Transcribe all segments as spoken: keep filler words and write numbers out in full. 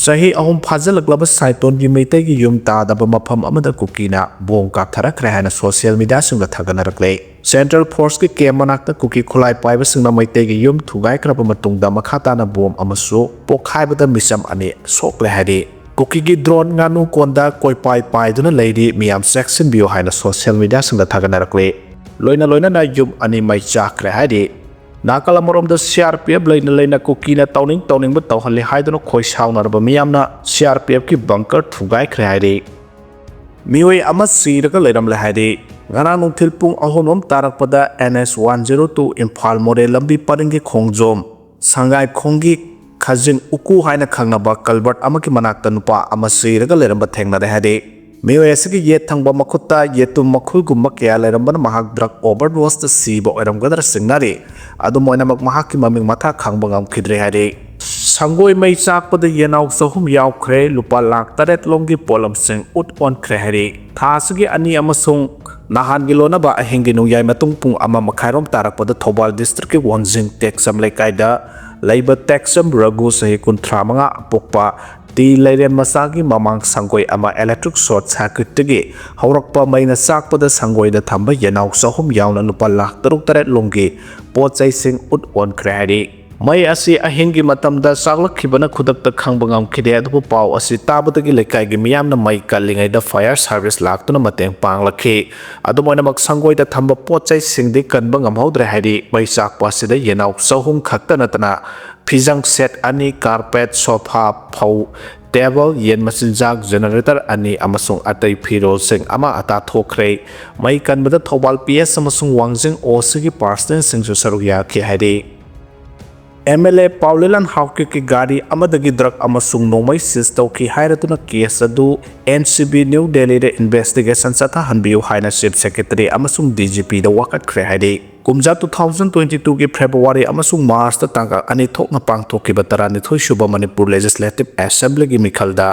ꯆꯍꯤ ꯑꯍꯨꯝ ꯐꯥꯖꯤꯜꯂꯛꯂꯕ ꯁꯥꯏꯇꯣꯟꯒꯤ ꯃꯩꯇꯩꯒꯤ ꯌꯨꯝ ꯇꯥꯗꯕ ꯃꯐꯝ ꯑꯃꯗ ꯀꯨꯀꯤꯅ ꯕꯣꯝ ꯀꯥꯞꯊꯔꯛꯈ꯭ꯔꯦ ꯍꯥꯏꯅ ꯁꯣꯁꯤꯌꯦꯜ ꯃꯤꯗꯤꯌꯥꯁꯤꯡꯗ ꯊꯥꯒꯠꯅꯔꯛꯂꯦ꯫ ꯁꯦꯟꯇ꯭ꯔꯦꯜ ꯐꯣꯔꯁꯀꯤ ꯀꯦꯝ ꯃꯅꯥꯛꯇ ꯀꯨꯀꯤ ꯈꯨꯠꯂꯥꯏ ꯄꯥꯏꯕꯁꯤꯡꯅ ꯃꯩꯇꯩꯒꯤ ꯌꯨꯝ ꯊꯨꯒꯥꯏꯈ꯭ꯔꯕ ꯃꯇꯨꯡꯗ ꯃꯈꯥ ꯇꯥꯅ ꯕꯣꯝ ꯑꯃꯁꯨ ꯄꯣꯈꯥꯏꯕꯗ ꯃꯤꯆꯝ ꯑꯅꯤ ꯁꯣꯛꯂꯦ ꯍꯥꯏꯔꯤ꯫ ꯀꯨꯀꯤꯒꯤ ꯗ꯭ꯔꯣꯟ ꯉꯥꯅꯨ ꯀꯣꯟꯗ ꯀꯣꯏꯄꯥꯏ ꯄꯥꯏꯗꯨꯅ ꯂꯩꯔꯤ, ꯃꯤꯌꯥꯝ ꯆꯦꯛꯁꯤꯟꯕꯤꯌꯨ ꯍꯥꯏꯅ ꯁꯣꯁꯤꯌꯦꯜ ꯃꯤꯗꯤꯌꯥꯁꯤꯡꯗ ꯊꯥꯒꯠꯅꯔꯛꯂꯤ꯫ ꯂꯣꯏꯅ ꯂꯣꯏꯅꯅ ꯌꯨꯝ ꯑꯅꯤ ꯃꯩ ꯆꯥꯛꯈ꯭ꯔꯦ ꯍꯥꯏꯔꯤ꯫ ꯅꯥꯀꯜ ꯑꯃꯔꯣꯝꯗ ꯁꯤ ꯑꯥꯔ ꯄꯤ ꯑꯦꯐ ꯂꯩꯅ ꯂꯩꯅ ꯀꯨꯀꯤꯅ ꯇꯧꯅꯤꯡ ꯇꯧꯅꯤꯡꯕ ꯇꯧꯍꯜꯂꯤ ꯍꯥꯏꯗꯨꯅ ꯈꯣꯏ ꯁꯥꯎꯅꯔꯕ ꯃꯤꯌꯥꯝꯅ ꯁꯤ ꯑꯥꯔ ꯄꯤ ꯑꯦꯐꯀꯤ ꯕꯪꯀꯔ ꯊꯨꯒꯥꯏꯈ꯭ꯔꯦ ꯍꯥꯏꯔꯤ꯫ ꯃꯤꯑꯣꯏ ꯑꯃ ꯁꯤꯔꯒ ꯂꯩꯔꯝꯂꯦ ꯍꯥꯏꯔꯤ꯫ ꯉꯔꯥꯡ ꯅꯨꯡꯊꯤꯜ ꯄꯨꯡ ꯑꯍꯨꯝ ꯔꯣꯝ ꯇꯥꯔꯛꯄꯗ N S one zero two Imphal ꯃꯣꯔꯦ ꯂꯝꯕꯤ ꯄꯔꯤꯡꯒꯤ ꯈꯣꯡꯖꯣꯝ ꯁꯪꯒꯥꯏꯈꯣꯡꯒꯤ ꯈꯖꯤꯡ ꯎꯀꯨ ꯍꯥꯏꯅ ꯈꯪꯅꯕ ꯀꯜꯕꯔꯠ ꯑꯃꯒꯤ ꯃꯅꯥꯛꯇ ꯅꯨꯄꯥ ꯑꯃ ꯁꯤꯔꯒ ꯂꯩꯔꯝꯕ ꯊꯦꯡꯅꯔꯦ ꯍꯥꯏꯔꯤ꯫ ꯃꯤꯑꯣꯏ ꯑꯁꯤꯒꯤ ꯌꯦꯠ ꯊꯪꯕ ꯃꯈꯨꯠꯇ ꯌꯦꯇꯨꯝ ꯃꯈꯨꯜꯒꯨꯝꯕ ꯀꯌꯥ ꯂꯩꯔꯝꯕꯅ ꯃꯍꯥꯛ ꯗ꯭ꯔꯒ ꯑꯣꯚꯔꯗꯣꯁꯇ ꯁꯤꯕ ꯑꯣꯏꯔꯝꯒꯗ꯭ꯔꯥ ꯆꯤꯡꯅꯔꯤ꯫ ꯑꯗꯨꯝ ꯑꯣꯏꯅꯃꯛ ꯃꯍꯥꯛꯀꯤ ꯃꯃꯤꯡ ꯃꯊꯥ ꯈꯪꯕ ꯉꯝꯈꯤꯗ꯭ꯔꯦ ꯍꯥꯏꯔꯤ꯫ ꯁꯪꯒꯣꯏ ꯃꯩ ꯆꯥꯛꯄꯗ ꯌꯦꯅꯥꯎ ꯆꯍꯨꯝ ꯌꯥꯎꯈ꯭ꯔꯦ, ꯂꯨꯄꯥ ꯂꯥꯈ ꯇꯔꯦꯠ ꯂꯣꯝꯒꯤ ꯄꯣꯠꯂꯝꯁꯤꯡ ꯎꯠ ꯑꯣꯟꯈ꯭ꯔꯦ ꯍꯥꯏꯔꯤ꯫ ꯊꯥ ꯑꯁꯤꯒꯤ ꯑꯅꯤ ꯑꯃꯁꯨꯡ ꯅꯍꯥꯟꯒꯤ ꯂꯣꯟꯅꯕ ꯑꯍꯤꯡꯒꯤ ꯅꯣꯡꯌꯥꯏ ꯃꯇꯨꯡ ꯄꯨꯡ ꯑꯃ ꯃꯈꯥꯏꯔꯣꯝ ꯇꯥꯔꯛꯄꯗ ꯊꯧꯕꯥꯜ ꯗꯤꯁꯇ꯭ꯔꯤꯛꯀꯤ ꯋꯥꯡꯖꯤꯡ ꯇꯦꯛꯆꯝ ꯂꯩꯀꯥꯏꯗ ꯂꯩꯕ ꯇꯦꯛꯆꯝ ꯔꯘꯨ ꯆꯍꯤ ꯀꯨꯟꯊ꯭ꯔꯥ ꯃꯉꯥ ꯄꯣꯛꯄ ꯇꯤ ꯂꯩꯔꯦꯟ ꯃꯆꯥꯒꯤ ꯃꯃꯥꯡ ꯁꯪꯒꯣꯏ ꯑꯃ ꯏꯂꯦꯛꯇ꯭ꯔꯤꯛ ꯁꯣꯔꯠ ꯁꯔꯀ꯭ꯌꯨꯠꯇꯒꯤ ꯍꯧꯔꯛꯄ ꯃꯩꯅ ꯆꯥꯛꯄꯗ ꯁꯪꯒꯣꯏꯗ ꯊꯝꯕ ꯌꯦꯅꯥꯎ ꯆꯍꯨꯝ ꯌꯥꯎꯅ ꯂꯨꯄꯥ ꯂꯥꯈ ꯇꯔꯨꯛ ꯇꯔꯦꯠ ꯂꯣꯝꯒꯤ ꯄꯣꯠ ꯆꯩꯁꯤꯡ ꯎꯠ ꯑꯣꯟꯈ꯭ꯔꯦ ꯍꯥꯏꯔꯤ꯫ ꯃꯩ ꯑꯁꯤ ꯑꯍꯤꯡꯒꯤ ꯃꯇꯝꯗ ꯆꯥꯛꯂꯛꯈꯤꯕꯅ ꯈꯨꯗꯛꯇ ꯈꯪꯕ ꯉꯝꯈꯤꯗꯦ, ꯑꯗꯨꯕꯨ ꯄꯥꯎ ꯑꯁꯤ ꯇꯥꯕꯗꯒꯤ ꯂꯩꯀꯥꯏꯒꯤ ꯃꯤꯌꯥꯝꯅ ꯃꯩ ꯀꯜꯂꯤꯉꯩꯗ ꯐꯥꯌꯔ ꯁꯥꯔꯚꯤꯁ ꯂꯥꯛꯇꯨꯅ ꯃꯇꯦꯡ ꯄꯥꯡꯂꯛꯈꯤ꯫ ꯑꯗꯨꯝ ꯑꯣꯏꯅꯃꯛ ꯁꯪꯒꯣꯏꯗ ꯊꯝꯕ ꯄꯣꯠ ꯆꯩꯁꯤꯡꯗꯤ ꯀꯟꯕ ꯉꯝꯍꯧꯗ꯭ꯔꯦ ꯍꯥꯏꯔꯤ꯫ ꯃꯩ ꯆꯥꯛꯄ ꯑꯁꯤꯗ ꯌꯦꯅꯥꯎ ꯆꯍꯨꯝ ꯈꯛꯇ ꯅꯠꯇꯅ ꯐꯤꯖꯪ ꯁꯦꯠ ꯑꯅꯤ, ꯀꯥꯔꯄꯦꯠ, ꯁꯣꯐꯥ, ꯐꯧ, ꯇꯦꯕꯜ, ꯌꯦꯟ ꯃꯆꯤꯟꯖꯥꯛ, ꯖꯦꯅꯦꯔꯦꯇꯔ ꯑꯅꯤ ꯑꯃꯁꯨꯡ ꯑꯇꯩ ꯐꯤꯔꯣꯜꯁꯤꯡ ꯑꯃ ꯑꯇꯥ ꯊꯣꯛꯈ꯭ꯔꯦ꯫ ꯃꯩ ꯀꯟꯕꯗ ꯊꯧꯕꯥꯜ ꯄꯤ ꯑꯦꯁ ꯑꯃꯁꯨꯡ ꯋꯥꯡꯖꯤꯡ ꯑꯣ ꯁꯤꯒꯤ ꯄꯥꯔꯁꯅꯦꯜꯁꯤꯡꯁꯨ ꯁꯔꯨꯛ ꯌꯥꯈꯤ ꯍꯥꯏꯔꯤ꯫ ꯑꯦꯝ ꯑꯦꯜ ꯑꯦ ꯄꯥꯎꯂꯦꯂꯥꯟ ꯍꯥꯎꯀꯤꯞꯀꯤ ꯒꯥꯔꯤ ꯑꯃꯗꯒꯤ ꯗ꯭ꯔꯒ ꯑꯃꯁꯨꯡ ꯅꯣꯡꯃꯩ ꯁꯤꯖ ꯇꯧꯈꯤ ꯍꯥꯏꯔꯗꯨꯅ ꯀꯦꯁ ꯑꯗꯨ ꯑꯦꯟ ꯁꯤ ꯕꯤ ꯅ꯭ꯌꯨ ꯗꯦꯜꯂꯤꯗ ꯏꯟꯚꯦꯁꯇꯤꯒꯦꯁꯟ ꯆꯠꯊꯍꯟꯕꯤꯌꯨ ꯍꯥꯏꯅ ꯆꯤꯐ ꯁꯦꯀ꯭ꯔꯦꯇꯔꯤ ꯑꯃꯁꯨꯡ ꯗꯤ ꯖꯤ ꯄꯤꯗ ꯋꯥꯀꯠꯈ꯭ꯔꯦ ꯍꯥꯏꯔꯤ꯫ ꯀꯨꯝꯖꯥ ꯇꯨ ꯊꯥꯎꯖꯟ ꯇ꯭ꯋꯦꯟꯇꯤ ꯇꯨꯒꯤ ꯐꯦꯕ꯭ꯔꯨꯋꯥꯔꯤ ꯑꯃꯁꯨꯡ ꯃꯥꯔꯆꯇ ꯇꯥꯡꯀꯛ ꯑꯅꯤ ꯊꯣꯛꯅ ꯄꯥꯡꯊꯣꯛꯈꯤꯕ ꯇꯔꯥꯅꯤꯊꯣꯏ ꯁꯨꯕ ꯃꯅꯤꯄꯨꯔ ꯂꯦꯖꯤꯁꯂꯦꯇꯤꯚ ꯑꯦꯁꯦꯝꯕ꯭ꯂꯤꯒꯤ ꯃꯤꯈꯜꯗ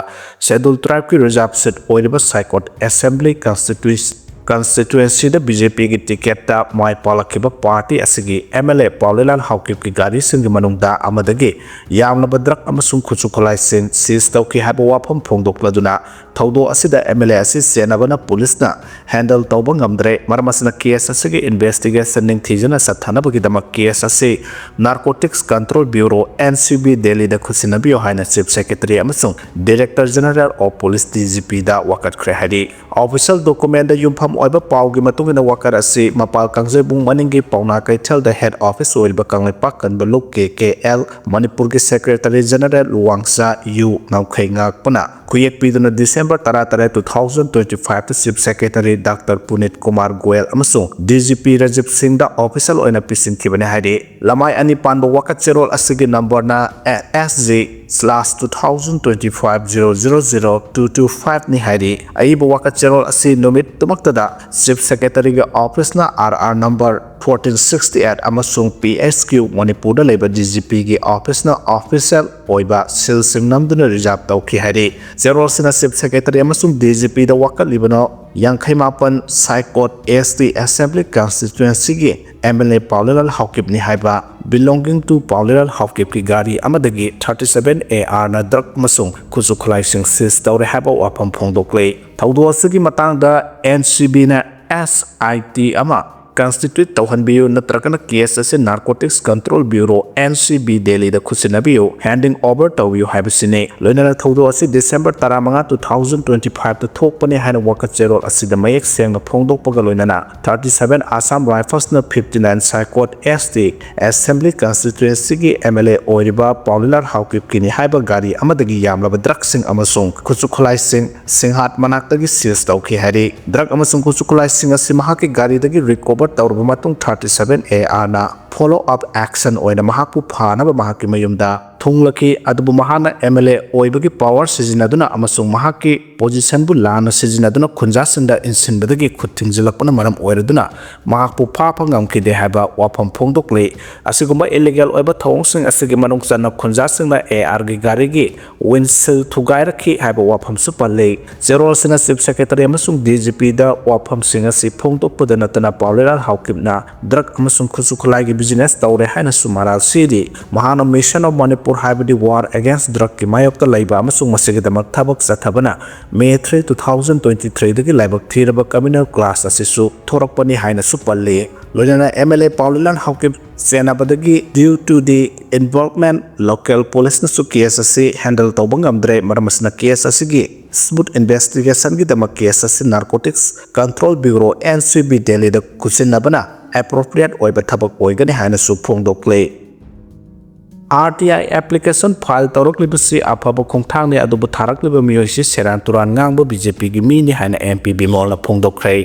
ꯁꯦꯗꯨꯜ ꯇ꯭ꯔꯥꯏꯕꯀꯤ ꯔꯤꯖꯥꯔꯚ ꯁꯤꯠ ꯑꯣꯏꯔꯤꯕ ꯁꯥꯏꯀꯣꯠ ꯑꯦꯁꯦꯝꯕ꯭ꯂꯤ ꯀꯟꯁꯇꯤꯇ꯭ꯌꯨꯁ ꯀꯟꯁꯇꯤꯇ꯭ꯋꯦꯟꯁꯤꯗ ꯕꯤ ꯖꯦ ꯄꯤꯒꯤ ꯇꯤꯀꯦꯠꯇ ꯃꯥꯏ ꯄꯥꯛꯂꯛꯈꯤꯕ ꯄꯥꯔꯇꯤ ꯑꯁꯤꯒꯤ ꯑꯦꯝ ꯑꯦꯜ ꯑꯦ ꯄꯥꯎꯂꯤꯂꯥꯜ ꯍꯥꯎꯀꯤꯞꯀꯤ ꯒꯥꯔꯤꯁꯤꯡꯒꯤ ꯃꯅꯨꯡꯗ ꯑꯃꯗꯒꯤ ꯌꯥꯝꯂꯕ ꯗ꯭ꯔꯒ ꯑꯃꯁꯨꯡ ꯈꯨꯠꯁꯨ ꯈꯨꯠꯂꯥꯏꯁꯤꯡ ꯁꯤꯖ ꯇꯧꯈꯤ ꯍꯥꯏꯕ ꯋꯥꯐꯝ ꯐꯣꯡꯗꯣꯛꯂꯗꯨꯅ ꯊꯧꯗꯣꯛ ꯑꯁꯤꯗ ꯑꯦꯝ ꯑꯦꯜ ꯑꯦ ꯑꯁꯤ ꯆꯦꯟꯅꯕꯅ ꯄꯨꯂꯤꯁꯅ ꯍꯦꯟꯗꯜ ꯇꯧꯕ ꯉꯝꯗ꯭ꯔꯦ꯫ ꯃꯔꯝ ꯑꯁꯤꯅ ꯀꯦꯁ ꯑꯁꯤꯒꯤ ꯏꯟꯚꯦꯁꯇꯤꯒꯦꯁꯟ ꯅꯤꯡꯊꯤꯖꯅ ꯆꯠꯊꯅꯕꯒꯤꯗꯃꯛ ꯀꯦꯁ ꯑꯁꯤ narcotics control bureau, N C B, ꯗꯦꯜꯂꯤꯗ ꯈꯨꯠꯁꯤꯟꯅꯕꯤꯌꯨ ꯍꯥꯏꯅ ꯆꯤꯐ ꯁꯦꯀ꯭ꯔꯦꯇꯔꯤ ꯑꯃꯁꯨꯡ director general of police, D G ꯄꯤꯗ ꯋꯥꯀꯠꯈ꯭ꯔꯦ ꯍꯥꯏꯔꯤ꯫ ꯑꯣꯐꯤꯁꯤꯌꯦꯜ ꯗꯣꯀꯨꯃꯦꯟꯗ ꯌꯨꯝꯐꯝ ꯑꯣꯏꯕ ꯄꯥꯎꯒꯤ ꯃꯇꯨꯡ ꯏꯟꯅ ꯋꯥꯀꯠ ꯑꯁꯤ ꯃꯄꯥꯜ ꯀꯥꯡꯖꯩꯕꯨꯡ ꯃꯅꯤꯡꯒꯤ ꯄꯥꯎꯅꯥ ꯀꯩꯊꯦꯜꯗ ꯍꯦꯗ ꯑꯣꯐꯤꯁ ꯑꯣꯏꯔꯤꯕ ꯀꯪꯂꯩꯄꯥꯛ ꯀꯟꯕ ꯂꯨꯞ ꯀꯦ ꯀꯦ ꯑꯦꯜ, ꯃꯅꯤꯄꯨꯔꯒꯤ ꯁꯦꯀ꯭ꯔꯦꯇꯔꯤ ꯖꯦꯅꯔꯦꯜ ꯂꯨꯋꯥꯡꯆꯥ ꯌꯨ ꯉꯝꯈꯩ ꯉꯥꯛꯄꯅ ꯈꯨꯌꯦꯛ ꯄꯤꯗꯨꯅ ꯗꯤꯁꯦꯝꯕꯔ ꯇꯔꯥꯇꯔꯦꯠ, two thousand twenty five ꯇ chief secretary doctor Punit Kumar Goyal ꯑꯃꯁꯨꯡ ꯗꯤ ꯖꯤ ꯄꯤ ꯔꯥꯖꯤꯕ ꯁꯤꯡꯗ ꯑꯣꯐꯤꯁꯤꯌꯦꯜ ꯑꯣꯏꯅ ꯄꯤꯁꯤꯟꯈꯤꯕꯅꯤ ꯍꯥꯏꯔꯤ꯫ ꯂꯃꯥꯏ ꯑꯅꯤ ꯄꯥꯟꯕ ꯋꯥꯀꯠ ꯆꯦꯔꯣꯜ ꯑꯁꯤꯒꯤ ꯅꯝꯕꯔꯅ ꯑꯦꯁ G slash two thousand twenty five zero zero zero two two five ꯅꯤ ꯍꯥꯏꯔꯤ꯫ ꯑꯏꯕ ꯋꯥꯀꯠ ꯆꯦꯔꯣꯜ ꯑꯁꯤ ꯅꯨꯃꯤꯠꯇꯨꯃꯛꯇꯗ ꯆꯤꯐ ꯁꯦꯀ꯭ꯔꯦꯇꯔꯤꯒꯤ ꯑꯣꯐꯤꯁꯅ R R number fourteen sixty eight ꯑꯃꯁꯨꯡ ꯄꯤ ꯑꯩꯆ ꯀ꯭ꯌꯨ ꯃꯅꯤꯄꯨꯔꯗ ꯂꯩꯕ ꯗꯤ ꯖꯤ ꯄꯤꯒꯤ ꯑꯣꯐꯤꯁꯅ ꯑꯣꯐꯤꯁꯤꯌꯦꯜ ꯑꯣꯏꯕ ꯁꯤꯜꯁꯤꯡ ꯅꯝꯗꯨꯅ ꯔꯤꯖꯥꯕ ꯇꯧꯈꯤ ꯍꯥꯏꯔꯤ꯫ ꯆꯦꯔꯣꯜꯁꯤꯅ ꯆꯤꯐ ꯁꯦꯀ꯭ꯔꯦꯇꯔꯤ ꯑꯃꯁꯨꯡ ꯗꯤ ꯖꯤ ꯄꯤꯗ ꯋꯥꯀꯠꯂꯤꯕꯅ ꯌꯥꯡꯈꯩ ꯃꯥꯄꯟ ꯁꯥꯏꯀꯣꯠ ꯑꯦꯁ ꯇꯤ ꯑꯦꯁꯦꯝꯕ꯭ꯂꯤ ꯀꯟꯁꯇꯤꯇ꯭ꯋꯦꯟꯁꯤꯒꯤ ꯑꯦꯝ ꯑꯦꯜ ꯑꯦ ꯄꯥꯎꯂꯤꯂꯥꯜ ꯍꯥꯎꯀꯤꯞꯅꯤ ꯍꯥꯏꯕ, belonging to ꯄꯥꯎꯂꯤꯂꯥꯜ ꯍꯥꯎꯀꯤꯞꯀꯤ ꯒꯥꯔꯤ ꯑꯃꯗꯒꯤ thirty seven A R ꯅ ꯗ꯭ꯔꯒ ꯑꯃꯁꯨꯡ ꯈꯨꯠꯁꯨ ꯈꯨꯠꯂꯥꯏꯁꯤꯡ ꯁꯤꯖ ꯇꯧꯔꯦ ꯍꯥꯏꯕ ꯋꯥꯐꯝ ꯐꯣꯡꯗꯣꯛꯂꯤ꯫ ꯊꯧꯗꯣꯛ ꯑꯁꯤꯒꯤ ꯃꯇꯥꯡꯗ ꯑꯦꯟ ꯁꯤ ꯕꯤꯅ ꯑꯦꯁ ꯑꯥꯏ ꯇꯤ ꯑꯃ ꯀꯟꯁꯇꯤꯇ꯭ꯌꯨꯠ ꯇꯧꯍꯟꯕꯤꯌꯨ ꯅꯠꯇ꯭ꯔꯒꯅ ꯀꯦꯁ ꯑꯁꯤ narcotics control bureau, N C B, ꯗꯦꯜꯂꯤꯗ ꯈꯨꯠꯁꯤꯟꯅꯕꯤꯌꯨ, ꯍꯦꯟꯗꯤꯡ ꯑꯣꯚꯔ ꯇꯧꯕꯤꯌꯨ ꯍꯥꯏꯕꯁꯤꯅꯤ꯫ ꯂꯣꯏꯅꯅ ꯊꯧꯗꯣꯛ ꯑꯁꯤ ꯗꯤꯁꯦꯝꯕꯔ ꯇꯔꯥꯃꯉꯥ, two thousand twenty five ꯇ ꯊꯣꯛꯄꯅꯤ ꯍꯥꯏꯅ ꯋꯥꯀꯠ ꯆꯦꯔꯣꯜ ꯑꯁꯤꯗ ꯃꯌꯦꯛ ꯁꯦꯡꯅ ꯐꯣꯡꯗꯣꯛꯄꯒ ꯂꯣꯏꯅꯅ thirty seven Assam Riflesꯅ fifty nine Saikot S T assembly ꯀꯟꯁꯇꯤꯇ꯭ꯋꯦꯟꯁꯤꯒꯤ ꯑꯦꯝ ꯑꯦꯜ ꯑꯦ ꯑꯣꯏꯔꯤꯕ ꯄꯥꯎꯂꯤꯂꯥꯜ ꯍꯥꯎꯀꯤꯞꯀꯤꯅꯤ ꯍꯥꯏꯕ ꯒꯥꯔꯤ ꯑꯃꯗꯒꯤ ꯌꯥꯝꯂꯕ ꯗ꯭ꯔꯒꯁꯤꯡ ꯑꯃꯁꯨꯡ ꯈꯨꯠꯁꯨ ꯈꯨꯠꯂꯥꯏꯁꯤꯡ ꯁꯤꯡꯍꯥꯠ ꯃꯅꯥꯛꯇꯒꯤ ꯁꯤꯖ ꯇꯧꯈꯤ ꯍꯥꯏꯔꯤ꯫ ꯗ꯭ꯔꯒ ꯑꯃꯁꯨꯡ ꯈꯨꯠꯁꯨ ꯈꯨꯠꯂꯥꯏꯁꯤꯡ ꯑꯁꯤ ꯃꯍꯥꯛꯀꯤ ꯒꯥꯔꯤꯗꯒꯤ ꯔꯤꯀꯣꯚꯔ ꯇꯧꯔꯕ ꯃꯇꯨꯡ thirty seven A R ꯅ follow up action ꯑꯣꯏꯅ ꯃꯍꯥꯛꯄꯨ ꯐꯥꯅꯕ ꯃꯍꯥꯛꯀꯤ ꯃꯌꯨꯝꯗ ꯊꯨꯡꯂꯛꯈꯤ꯫ ꯑꯗꯨꯕꯨ ꯃꯍꯥꯛꯅ ꯑꯦꯝ ꯑꯦꯜ ꯑꯦ ꯑꯣꯏꯕꯒꯤ ꯄꯋꯥꯔ ꯁꯤꯖꯤꯟꯅꯗꯨꯅ ꯑꯃꯁꯨꯡ ꯃꯍꯥꯛꯀꯤ ꯄꯣꯖꯤꯁꯟꯕꯨ ꯂꯥꯟꯅ ꯁꯤꯖꯤꯟꯅꯗꯨꯅ ꯈꯨꯟꯖꯥꯁꯤꯡꯗ ꯏꯟꯁꯤꯟꯕꯗꯒꯤ ꯈꯨꯠ ꯊꯤꯡꯖꯤꯜꯂꯛꯄꯅ ꯃꯔꯝ ꯑꯣꯏꯔꯗꯨꯅ ꯃꯍꯥꯛꯄꯨ ꯐꯥꯕ ꯉꯝꯈꯤꯗꯦ ꯍꯥꯏꯕ ꯋꯥꯐꯝ ꯐꯣꯡꯗꯣꯛꯂꯤ꯫ ꯑꯁꯤꯒꯨꯝꯕ ꯏꯂꯤꯒꯦꯜ ꯑꯣꯏꯕ ꯊꯧꯑꯣꯡꯁꯤꯡ ꯑꯁꯤꯒꯤ ꯃꯅꯨꯡ ꯆꯟꯅ ꯈꯨꯟꯖꯥꯁꯤꯡꯅ ꯑꯦ ꯑꯥꯔꯒꯤ ꯒꯥꯔꯤꯒꯤ ꯋꯤꯟꯁꯤꯜ ꯊꯨꯒꯥꯏꯔꯛꯈꯤ ꯍꯥꯏꯕ ꯋꯥꯐꯝꯁꯨ ꯄꯜꯂꯤ꯫ ꯆꯦꯔꯣꯜꯁꯤꯡꯅ ꯆꯤꯐ ꯁꯦꯀ꯭ꯔꯦꯇꯔꯤ ꯑꯃꯁꯨꯡ ꯗꯤ ꯖꯤ ꯄꯤꯗ ꯋꯥꯐꯝꯁꯤꯡ ꯑꯁꯤ ꯐꯣꯡꯗꯣꯛꯄꯗ ꯅꯠꯇꯅ ꯄꯥꯎꯂꯦꯂꯥꯜ ꯍꯥꯎꯀꯤꯞꯅ ꯗ꯭ꯔꯒ ꯑꯃꯁꯨꯡ ꯈꯨꯠꯁꯨ ꯈꯨꯠꯂꯥꯏꯒꯤ ꯕꯤꯖꯤꯅꯦꯁ ꯇꯧꯔꯦ ꯍꯥꯏꯅꯁꯨ ꯃꯔꯥꯜ ꯁꯤꯔꯤ꯫ ꯃꯍꯥꯛꯅ ꯃꯤꯁꯟ ꯑꯣꯐ ꯃꯅꯤꯄꯨꯔ ꯍꯥꯏꯕꯗꯤ ꯋꯥꯔ ꯑꯦꯒꯦꯟꯁ ꯗ꯭ꯔꯒꯀꯤ ꯃꯥꯌꯣꯛꯇ ꯂꯩꯕ ꯑꯃꯁꯨꯡ ꯃꯁꯤꯒꯤꯗꯃꯛ ꯊꯕꯛ ꯆꯠꯊꯕꯅ May three two thousand twenty ꯊ꯭ꯔꯤꯗꯒꯤ ꯂꯥꯏꯕꯛ ꯊꯤꯔꯕ ꯀ꯭ꯔꯤꯃꯤꯅꯦꯜ ꯀ꯭ꯂꯥꯁ ꯑꯁꯤꯁꯨ ꯊꯣꯔꯛꯄꯅꯤ ꯍꯥꯏꯅꯁꯨ ꯄꯜꯂꯤ꯫ ꯂꯣꯏꯅꯅ M L A Paolienlal Haokip ꯆꯦꯟꯅꯕꯗꯒꯤ due to the involvement local policeꯅꯁꯨ ꯀꯦꯁ ꯑꯁꯤ ꯍꯦꯟꯗꯜ ꯇꯧꯕ ꯉꯝꯗ꯭ꯔꯦ꯫ ꯃꯔꯝ ꯑꯁꯤꯅ ꯀꯦꯁ ꯑꯁꯤꯒꯤ ꯁ꯭ꯃꯨꯠ ꯏꯟꯚꯦꯁꯇꯤꯒꯦꯁꯟꯒꯤꯗꯃꯛ ꯀꯦꯁ ꯑꯁꯤ narcotics control bureau, N C B, ꯗꯦꯜꯂꯤꯗ ꯈꯨꯠꯁꯤꯟꯅꯕꯅ ꯑꯦꯄ꯭ꯔꯣꯄ꯭ꯔꯤꯌꯦꯠ ꯑꯣꯏꯕ ꯊꯕꯛ ꯑꯣꯏꯒꯅꯤ ꯍꯥꯏꯅꯁꯨ ꯐꯣꯡꯗꯣꯛꯂꯤ꯫ R T I application file ꯇꯧꯔꯛꯂꯤꯕꯁꯤ ꯑꯐꯕ ꯈꯣꯡꯊꯥꯡꯅꯤ, ꯑꯗꯨꯕꯨ ꯊꯥꯔꯛꯂꯤꯕ ꯃꯤꯑꯣꯏꯁꯤ ꯁꯦꯔꯥꯟ ꯇꯨꯔꯥꯟ ꯉꯥꯡꯕ ꯕꯤ ꯖꯦ ꯄꯤꯒꯤ ꯃꯤꯅꯤ ꯍꯥꯏꯅ ꯑꯦꯝ ꯄꯤ ꯕꯤꯃꯣꯜꯅ ꯐꯣꯡꯗꯣꯛꯈ꯭ꯔꯦ꯫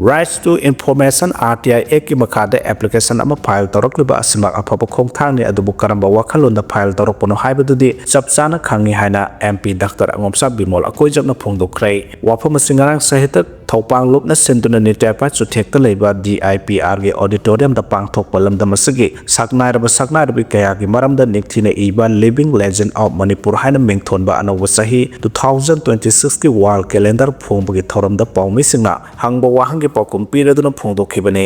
Rights to Information, R T I Actꯀꯤ ꯃꯈꯥꯗ ꯑꯦꯄ꯭ꯂꯤꯀꯦꯁꯟ ꯑꯃ ꯐꯥꯏꯜ ꯇꯧꯔꯛꯂꯤꯕ ꯑꯁꯤꯃꯛ ꯑꯐꯕ ꯈꯣꯡꯊꯥꯡꯅꯤ, ꯑꯗꯨꯕꯨ ꯀꯔꯝꯕ ꯋꯥꯈꯜꯂꯣꯟꯗ ꯐꯥꯏꯜ ꯇꯧꯔꯛꯄꯅꯣ ꯍꯥꯏꯕꯗꯨꯗꯤ ꯆꯞ ꯆꯥꯅ ꯈꯪꯏ ꯍꯥꯏꯅ ꯑꯦꯝ ꯄꯤ ꯗꯥꯛꯇꯔ ꯑꯉꯣꯝꯆꯥ ꯕꯤꯃꯣꯜ ꯑꯀꯣꯏꯖꯛꯅ ꯐꯣꯡꯗꯣꯛꯈ꯭ꯔꯦ꯫ ꯋꯥꯐꯝ ꯑꯁꯤ ꯉꯔꯥꯡ ꯁꯍꯤꯇ ꯊꯧꯄꯥꯡꯂꯨꯞꯅ ꯁꯤꯟꯗꯨꯅ ꯅꯤꯇ꯭ꯌꯥꯄꯥꯏ ꯆꯨꯊꯦꯛꯇ ꯂꯩꯕ ꯗꯤ ꯑꯥꯏ ꯄꯤ ꯑꯥꯔꯒꯤ ꯑꯣꯗꯤꯇꯣꯔꯤꯌꯝꯗ ꯄꯥꯡꯊꯣꯛꯄ ꯂꯝꯗꯝ ꯑꯁꯤꯒꯤ ꯁꯛꯅꯥꯏꯔꯕ ꯁꯛꯅꯥꯏꯔꯕꯤ ꯀꯌꯥꯒꯤ ꯃꯔꯝꯗ ꯅꯤꯡꯊꯤꯅ ꯏꯕ Living Legend of Manipur ꯍꯥꯏꯅ ꯃꯤꯡꯊꯣꯟꯕ ꯑꯅꯧꯕ ꯆꯍꯤ two thousand twenty sixꯀꯤ ꯋꯥꯔꯜ ꯀꯦꯂꯦꯟꯗꯔ ꯐꯣꯡꯕꯒꯤ ꯊꯧꯔꯝꯗ ꯄꯥꯎꯃꯤꯁꯤꯡꯅ ꯍꯪꯕ ꯋꯥꯍꯪꯒꯤ ꯄꯥꯎꯈꯨꯝ ꯄꯤꯔꯗꯨꯅ ꯐꯣꯡꯗꯣꯛꯈꯤꯕꯅꯤ꯫